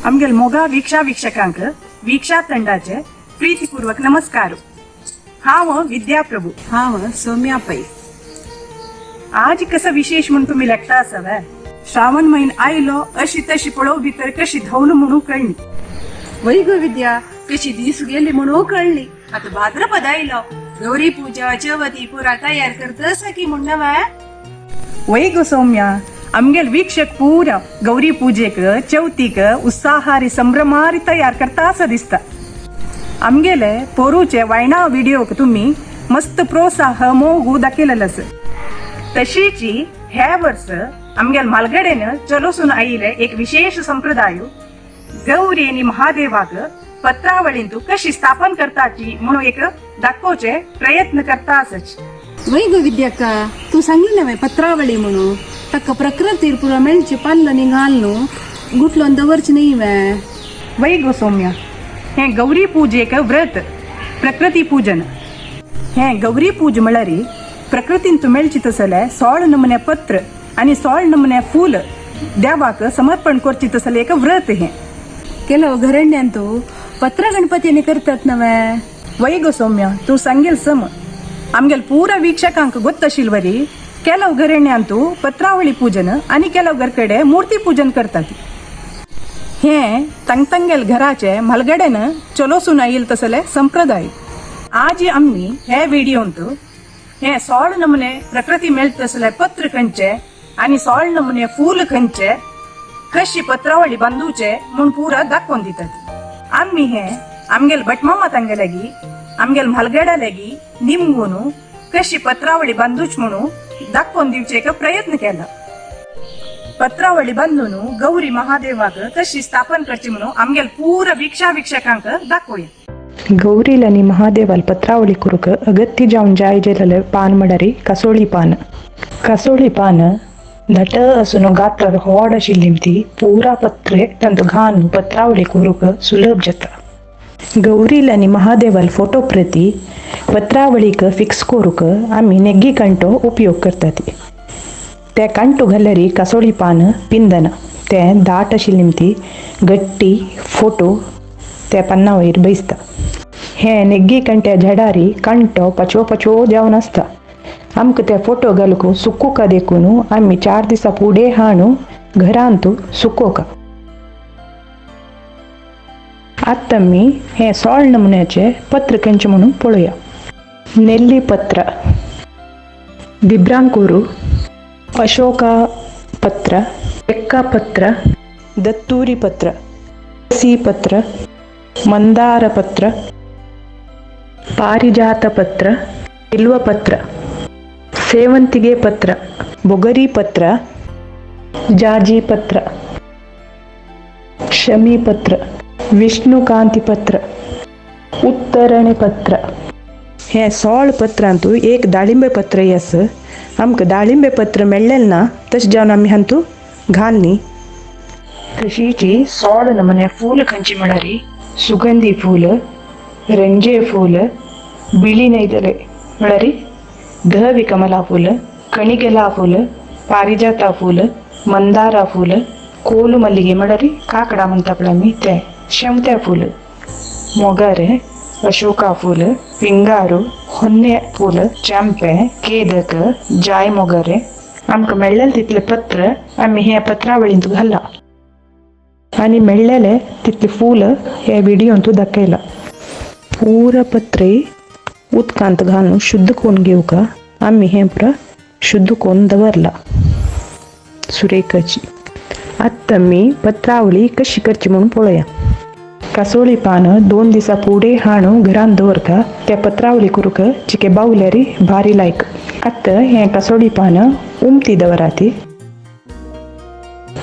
आमगेल मोगा वीक्षा वीक्षकांक वीक्षा ತಂಡಾಚೆ ಪ್ರೀತಿಪೂರ್ವಕ ನಮಸ್ಕಾರ. हांव विद्या प्रभू. हांव सौम्या पै. आज कसं विशेष म्हूण तुमी लेखता आसा. श्रावण म्हयनो आयलो अशी तशी पळोव भितर कशी धवल म्हणू कळली. वय गो विद्या, कशी दीस गेली म्हणून कळली. आता भाद्रपद आयलो, गौरी पूजा चवथी पुरा तयार करतस की म्हण नव्हे. वय गो सौम्या, आमगेल वीक्षक पुरा गौरी पूजेक चवथीक उत्साहारी संभ्रमारी तयार करता असं दिसता. आमगेले पोरूचे वायना व्हिडिओक तुम्ही मस्त प्रोत्साह मोगू दाखयलेलं. तशीची ह्या वर्स आमगेल मालगडेन चलोसून आयिल्ले एक विशेष संप्रदाय गौरी आणि महादेवाक पत्रावळींतू कशी स्थापन करताची म्हणून एक दाखोवचे प्रयत्न करता आसच. वय गो विद्याक्का, तू सांगली नव्हे पत्रावळी म्हणून, ताका प्रकृतीर पुरा मेळचे पाल्ल घाल न्हू गुटलोन दवरची नाही वे. वै गो सौम्या, हे गौरी पूजेक व्रत प्रकृती पूजन. हे गौरी पूज म्हळ्यार प्रकृतींतू मेळची तसले सोळ नमुने पत्र आणि सोळ नमुने फूल देवाक समर्पण करची तसले एक व्रत हे. ಕೆಲವು घरण्यांतू पत्र गणपतीने करतात नव्हे. वय गो सौम्य, तूं सांगेल सम. आमगेल पुरा वीक्षकांक ಗೊತ್ತशिल वरी ಕೆಲವು घरण्यांतू पत्रावळी पूजन आणि ಕೆಲವು घरकडे मूर्ती पूजन करतात. हे तंगतंगेल घराचे म्हालगडेन चलोसून आयल तसले संप्रदाय. आज आम्ही हे व्हिडिओंत हे सोळ नमुने प्रकृती मेळत तसले पत्र खंयचे आणि सोळ नमुने फूल खंयचे, कशी पत्रावळी बांदूचे म्हूण पुरा दाखोवन दितात. आम्ही हे आमगेल भटमामा तांगेलागी आमगेल म्हालगड्या लागी निमगून कशी पत्रावळी बांदूच म्हणून दाखोवन दिवचे एक प्रयत्न केला. पत्रावळी बांधून गौरी महादेवाक कशी स्थापन करची म्हणून आमगेल पुरा वीक्षा वीक्षकांक दाखोवया. गौरील आनी महादेवाल पत्रावळी करूक अगत्य जावन जाय जेलेले पान म्हळ्यार कासोळी पान. कासोळी पान धट असून गात्र होड आशिल्ली ती पुरा पत्रे तांतू घालून पत्रावळी करूक सुलभ जाता. गौरील आनी महादेवाल फोटो प्रती पत्रावळीक फिक्स करूक आमी नेग्गी कांटो उपयोग करतात. ते कांटो घाल्यार कासोळी पान पिंदना, ते दाट आशिल्ली ती गट्टी फोटो त्या पान्ना वयर बैसता. हे नेग्गी कांट्या झाडारी कांटो पाचवो पाचवो जावन आसता. आमकां ते फोटो घालूंक सुकोवका देखून आमी 4 दिसां फुडें हाणू घरांत सुकोवका. आतां आमी हे सोळ नमुन्याचे पत्र खंयचे म्हणून पळोवया. नेल्ली पत्र, दिब्रांकुरू, अशोका पत्र, एक्का पत्र, दत्तुरी पत्र, सी पत्र, मंदार पत्र, पारिजात पत्र, बिल्वपत्र, ಸೇವಂತಿಗೆ ಪತ್ರ, ಬೊಗರಿ ಪತ್ರ, ಜಾಜಿ ಪತ್ರ, ಶಮಿ ಪತ್ರ, ವಿಷ್ಣುಕಾಂತಿ ಪತ್ರ, उत्तरणे पत्र. हे सोळ पत्रांतू एक दाळिंबे पत्र आस. आमकां दाळिंबे पत्र मेळ्ळें ना, तशें जावन आमी हांतू घालनी. तशीची सोळ नमुने फूल खंयची म्हळ्यार सुगंधी फूल, रंजे फूल, बिळी नैदले म्हळ्यार धवी कमला फूल, कणिगेला फूल, पारिजाता फूल, मंदारा फूल, कोलू मल्लिगे म्हळ्यार काकडा म्हणटा पळय आमी तें, शेंवत्या फूल, मोगरे, अशोका फूल, पिंगारू, होन्ने फूल, चांपे, केदक, जाय मोगरे. आमकां मेळ्ळेले तितले पत्र आमी ह्या पत्रावळींत घाला आनी मेळ्ळेले तितले फूल हे व्हिडियोंत दाखयला. पुरा पत्रे उदकांत घालून शुद्ध करून घेवका. आमी हें पुरा शुद्ध करून दवरला सुरेखाची. आतां आमी पत्रावळी कशी करची म्हणून पळोवया. कासोळी पान 2 दिसां फुडें हाणून घरांत दवरता, त्या पत्रावळी करूंक चिके बावल्यार भारी लायक. आतां हें कासोळी पान उमती दवराती.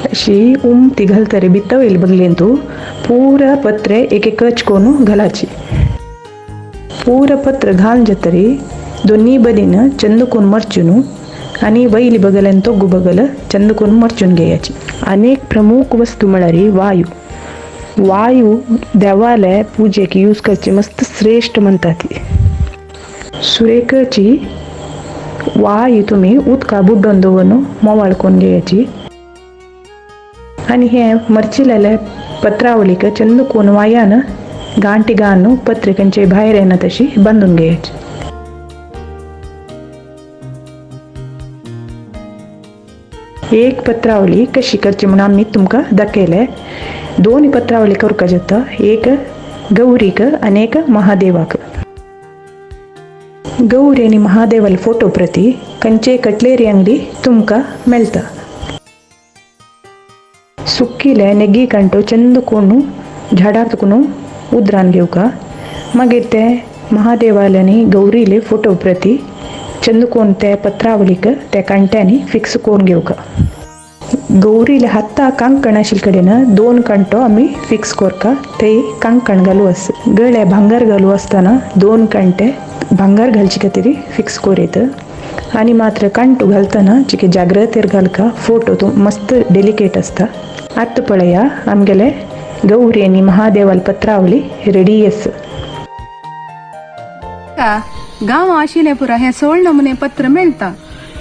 अशी उमती घालतरी भितर वयली बगलेन तूं पुरा पत्रे एक एकच करून घालाची. पुरा पत्र घालून जातरी दोन्ही बदीन चंद करून मरचून आनी वयली बगल आनी तोगू बगल चंद करून मरचून घेयाची. आनी एक प्रमुख वस्तू म्हळ्यार वायू. वायू देवाले पुजेक यूज करची मस्त श्रेष्ठ म्हणटा ती. सुरेखाची वायू तुमी उदका बुड्डोन दवरून मोवाळ करून घेयाची आनी हे मरचिलेले पत्रावळीक चंद कोण वायान गांठी घालून पत्र खंयचे भायर येना तशी बांदून घेयाची. एक पत्रावळी कशी करची म्हणून आमी तुमकां दाखयलें. दोन पत्रावळी करपाक जाता, एक गौरीक आनी एक महादेवाक. गौरी आनी महादेवाले फोटो प्रति खंयचे कटलेरी अंगडी तुमकां मेळटा. सुकिले नेगी कांटो चंद कोणू झाडार तुकून उदरान घेवका, मागीर ते महादेवाले आनी गौरीले फोटो प्रति चंद कोण ते पत्रावळीक ते कांट्यांनी फिक्स करून घेवका. गौरीले हाता कांकण आशिल्ले कडेन दोन कांटो आमी फिक्स करका, ते कांकण घालू आस. गळे भांगर घालू आसतना दोन कांटे भांगर घालचे खातीर फिक्स करीत. आनी मात्र कांटो घालतना चिके जाग्रतेर घालका, फोटो तो मस्त डेलिकेट आसता. आतां पळया आमगेले गौरी आनी महादेवाल पत्रावळी रेडी आसा. गांव आशिल्लें पुरा हें सोळ नमुने पत्र मेळटा,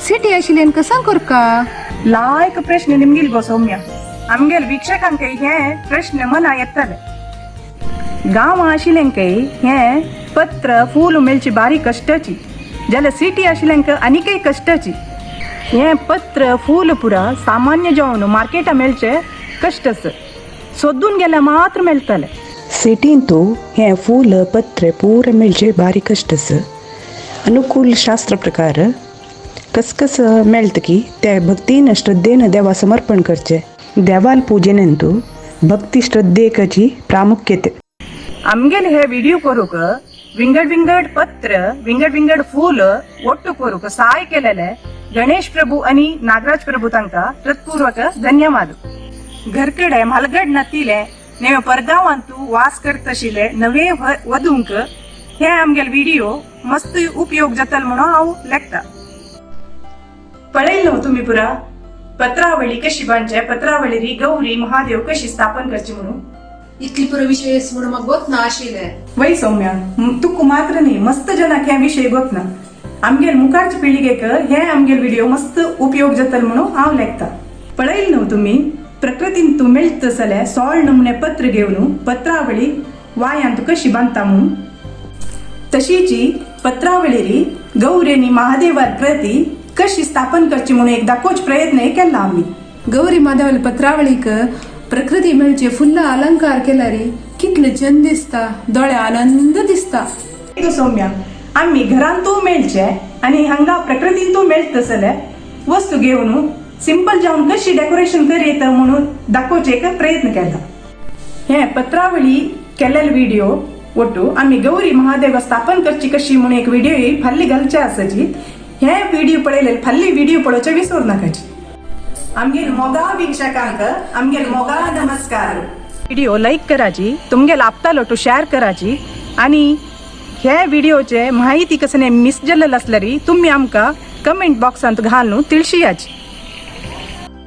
सिटी आशिल्ल्यान कसां करका? लायक प्रश्न निमगेल गो सौम्य. आमगेल वीक्षकांक हे प्रश्न मना येतले. गांव आशिल्ल्यांक हे पत्र फूल मेळची बारीक कश्टाची, जाल्यार सिटी आशिल्ल्यांक आनीकय कश्टाची. हे पत्र फूल पुरा सामान्य जावन मार्केटा मेळचे कश्ट आसा, सोदून गेल्यार मात्र मेळटले. सिटींतू हें फूल पत्रे पुरा मेळचे बारीक कश्ट आसा. अनुकूल शास्त्र प्रकार कस कस मेळटा की ते भक्तीन श्रद्धेन देवा समर्पण करचे. देवाल पूजेनंतू भक्ती श्रद्धेकची प्रामुख्यते. आमगेले हे विडियो करूक विंगड विंगड पत्र विंगड विंगड फूल ಒಟ್ಟು करूक सहाय केलेले गणेश प्रभू आणि नागराज प्रभू तांका हृत्पूर्वक धन्यवाद. घरकडे म्हालगड नातिले नेवे परगावांतू वास करतशिले नवे वधूंक हे आमगेले विडियो मस्त उपयोग जातल म्हणून हांव लेखता. पळयल न्हू तुमी पुरा पत्रावळी कशी बांदचे, पत्रावळी गौरी महादेव कशी स्थापन करची म्हणून. इतली पुरो विशय म्हणून म्हाका गोत ना आशिल्लें. वय सौम्या, तुका मात्र न्ही, मस्त जनाक हे विशय गोत ना. आमगेल मुखारचे पिळगेक हे आमगेल विडियो मस्त उपयोग जातल म्हणून हांव लेखता. पळयल न्हू तुमी प्रकृतीन तूं मेळत जाल्यार सोळ नमुने पत्र घेवन पत्रावळी वायांत कशी बांदता म्हणून. तशीची पत्रावळी गौरी आनी महादेवार प्रती कशी स्थापन करची म्हणून एक दाखोवचे प्रयत्न केला आमी. गौरी माधवल पत्रावळीक प्रकृती मेळचे फुल्ल अलंकार केल्यारी कितले चंद दिसता, दोळे आनंद दिसता. गो सौम्या, आमी घरांतू मेळचे आनी हांगा प्रकृतींतू मेळत जाल्यार वस्तू घेवन सिंपल जावन कशी डेकोरेशन करीत म्हणून दाखोवचे एक प्रयत्न केला. हे पत्रावळी केलेले विडियो ಒಟ್ಟು आमी गौरी महादेव स्थापन करची कशी म्हणून एक विडियो फाल्ली घालचे आसाची. हे विडियो पळयले फाल्ली विडियो पळोवचे विसरू नाकाची. आमगेल मोगा वीक्षकांक आमगेल मोगा नमस्कार. विडियो लाईक कराची, तुमगेल आपतालो टू शेअर कराची आणि हे विडियोचे माहिती कसने मिस जाल्लेलं असल्यारी तुम्ही आमकां कमेंट बॉक्सांत घालून तिळशियाची.